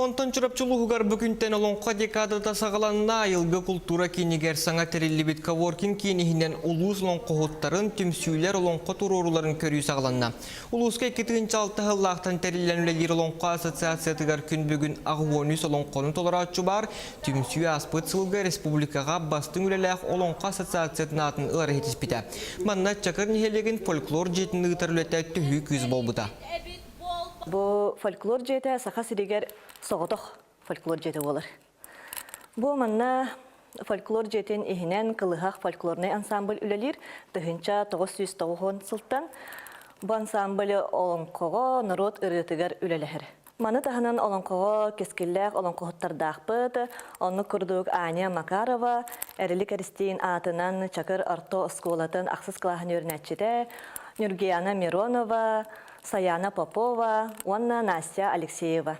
Онтон Чурапчы улууһугар бу күнтэн Олоҥхо декадата саҕаланна. Айылгы култуура киинигэр саҥа тэриллибит коворкинг киин иһинэн улуус олоҥхоһуттарын, түмсүүлэр олоҥхо туруорууларын көрүү саҕаланна. Улууска 2006 сыллаахтан тэриллэн үлэлиир Олоҥхо ассоциациятыгар күн бүгүн 83 олоҥхону толорооччу баар. Түмсүү ааспыт сылга республикаҕа бастыҥ үлэлээх Олоҥхо ассоциациятын аатын ылар иһитиспитэ. Манна Чакыр нэһилиэгин фольклор дьиэтин ыытар үлэтэ төһүү күүс буолбута. Бу фольклор дьиэтэ Саха сиригэр соҕотох фольклор дьиэтэ буолар. Бу манна фольклор дьиэтин иһинэн Кылыһах фольклорнай ансамбль үлэлиир 1990 сылтан. Бу ансамбль олоҥхоҕо, норуот ырыатыгар үлэлэһэр. Маны таһынан олоҥхоҕо кэскиллээх олоҥхоһуттардаахпыт, оннук курдук Аня Макарова, Эрилик Эристиин аатынан Чакыр орто оскуолатын ахсыс кылааһын үөрэнээччитэ, Нюргияна Миронова, Саяна Попова уонна Настя Алексеева.